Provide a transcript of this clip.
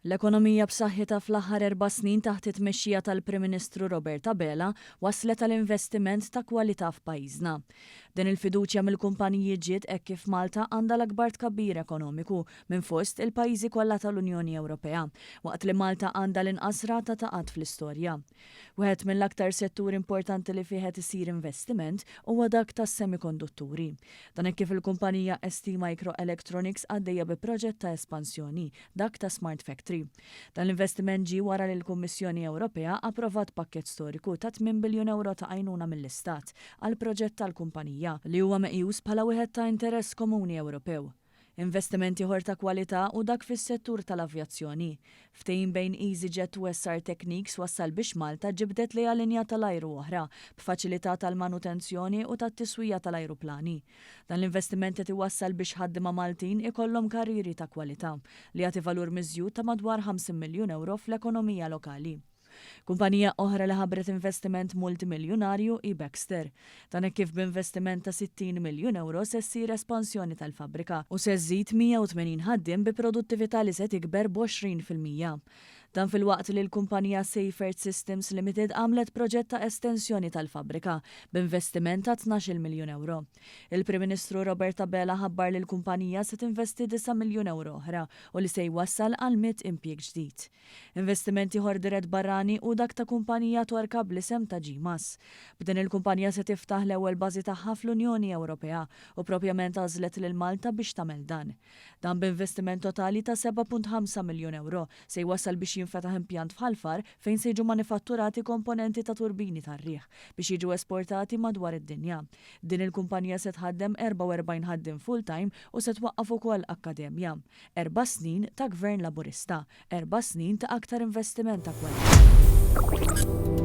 L-ekonomija b'saħħitha fl-aħħar erba' snin taħt it-tmexxija tal-Prim Ministru Robert Abela wasslet għal investiment ta' kwalità f'pajjiżna. Din il-fiduċja mill-kumpaniji ġiet hekk kif Malta għandha l-akbar tkabbir ekonomiku minn fost il-pajjiżi kollha tal-Unjoni Ewropea, waqt li Malta għandha l-inqas rata ta' qgħad fl-istorja. Wieħed mill-aktar setturi importanti li fih qed isir investiment huwa dak tas-semikondutturi. Dan hekk kif il-kumpanija ST Microelectronics għaddejja bi proġett ta' espansjoni, dak ta' Smart Factory. Dan l-investiment ġie wara li l-Kummissjoni Ewropea approvat pakkett storiku ta' 8 biljun ewro ta' għajnuna mill-Istat għall-proġett tal-kumpanija, li huwa meqjus bħala wieħed ta' interess komuni Ewropew. Investiment ieħor ta' kwalità hu dak fis-settur tal-avjazzjoni. Ftehim bejn EasyJet u SR Techniques wassal biex Malta ġibdet lejha linja tal-ajru oħra, b'faċilità tal-manutenzjoni u tat-tiswija tal-ajruplani. Dan l-investiment qed iwassal biex ħaddiema Maltin ikollhom karrieri ta' kwalità, li jagħti valur miżjud ta' madwar 50 miljun ewro fl-ekonomija lokali. Kumpanija oħra li ħabbret investiment multimiljunarju hi Baxter. Dan hekk kif b'investiment ta' 60 miljun ewro se ssir espansjoni tal-fabbrika u se żżid 180 ħaddiem bi produttività li se tikber b'20%. Dan filwaqt li l-kumpanija Safearth Systems Limited għamlet proġett ta' estensjoni tal-fabbrika b'investiment ta' 12-il miljun ewro. Il-Prim Ministru Robert Abela ħabbar li l-kumpanija se tinvesti disa' miljun ewro oħra u li se jwassal għal mitt impjieg ġdid. Investiment ieħor dirett barrani hu dak ta' kumpanija Torka bl-isem ta' Gimas. B'din il-kumpanija se tiftaħ l-ewwel bażi tagħha fl-Unjoni Ewropea u propjament għażlet lil Malta biex tagħmel dan. Dan b'investiment totali ta' 7.5 miljun ewro se jwassal biex jinfetaħ impjant f'Ħal Far fejn se jiġu manifatturati komponenti ta' turbini tar-riħ biex jiġu esportati madwar id-dinja. Din il-kumpanija se tħaddem 44 ħaddiem full-time u se twaqqaf ukoll akkademja. Erba' snin ta' Gvern Laburista. Erba' snin ta' aktar investiment ta' kwalità.